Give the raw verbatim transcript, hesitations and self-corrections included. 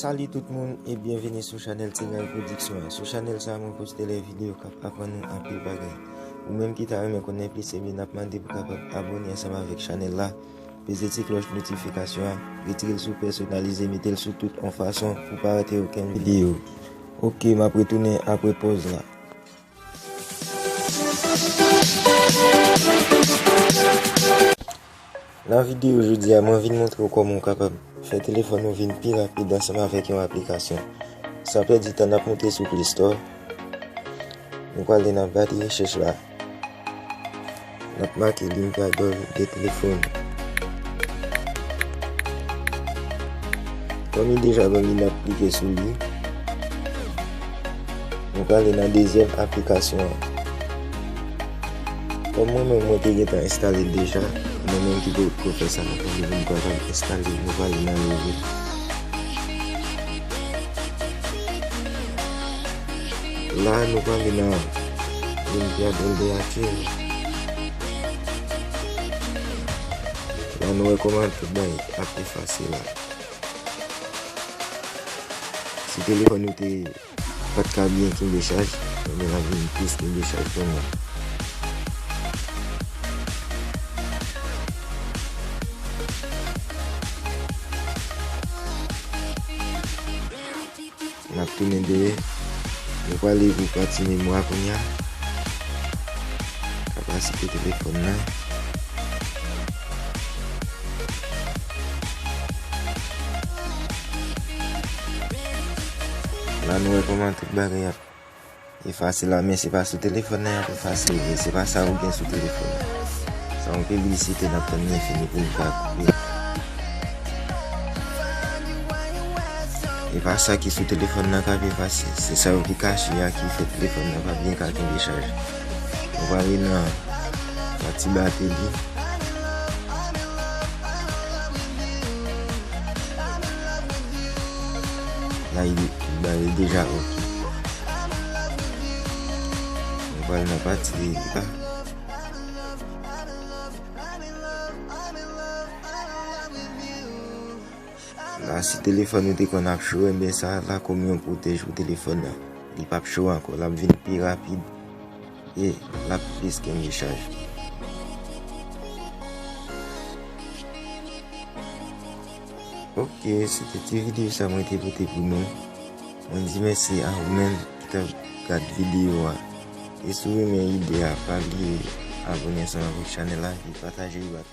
Salut tout moun e byenvini sou chanèl Tigray Production an. Sou chanèl sa a, mwen poste lè videyo k ap aprann nou anpil bagay. Ou menm ki ta renmen konnen plis, ebyen n ap mande pou kapab abòne ansanm avèk chanèl la. Peze ti klòch notifikasyon an, retire l sou pèsonalize, mete l sou tout yon fason pou pa rate okenn videyo. Ok, m ap retounen apre pòz la. Nan videyo jodi a, mwen vin montre w kòman w kapab fè telefòn ou vin pi rapid ansanm avèk yon aplikasyon. San pèdi tan, n ap moute sou Play Store. Nou prale nan ba de rechèch la. N ap make Limpadol de telefòn. Kòm li deja ban m li, n ap klike sou li. Nou prale nan dezyèm aplikasyon an. Kòm mwen menm, mwen te gentan enstale l deja, mwen menm ki potko fè sa, nou prale vin kapab enstale l, nou prale nan leve. La, nou prale nan Limpadol de Atil. La, nou wè kòman tout bagay ap efase la. Si telefòn ou te pa t ka byen kenbe chaj, ebyen l ap vin plis kenbe chaj pou nou. N ap tounen dèyè. Nou prale pou pati memwa kounye a. Kapasite telefòn nan. La, nou wè kòman tout bagay ap efase la, men se pa sou telefòn nan y ap efase l vre, se pa sa ou gen sou telefòn nan. Sa yon piblisite n ap tann li fini pou l pa koupe. E pa sa ki sou telefòn nan k ap efase, se sa yo ki kache a ki fè telefòn nan pa byen ka kenbe chaj. Nou prale nan pati bateri. La, li, li deja ok. Nou pral nan pati de la. La, si telefòn ou te konn ap cho, enben sa la kòm yon pwotèj pou telefòn nan. Li p ap cho ankò, l ap vin pi rapid e l ap plis kenbe chaj. Ok, se te ti videyo sa mwen te pote pou nou. Mwen di mèsi a ou menm ki t ap gad videyo a. E si w renmen ide a, pa bliye abòne ansanm avèk chanèl la epi pataje l ba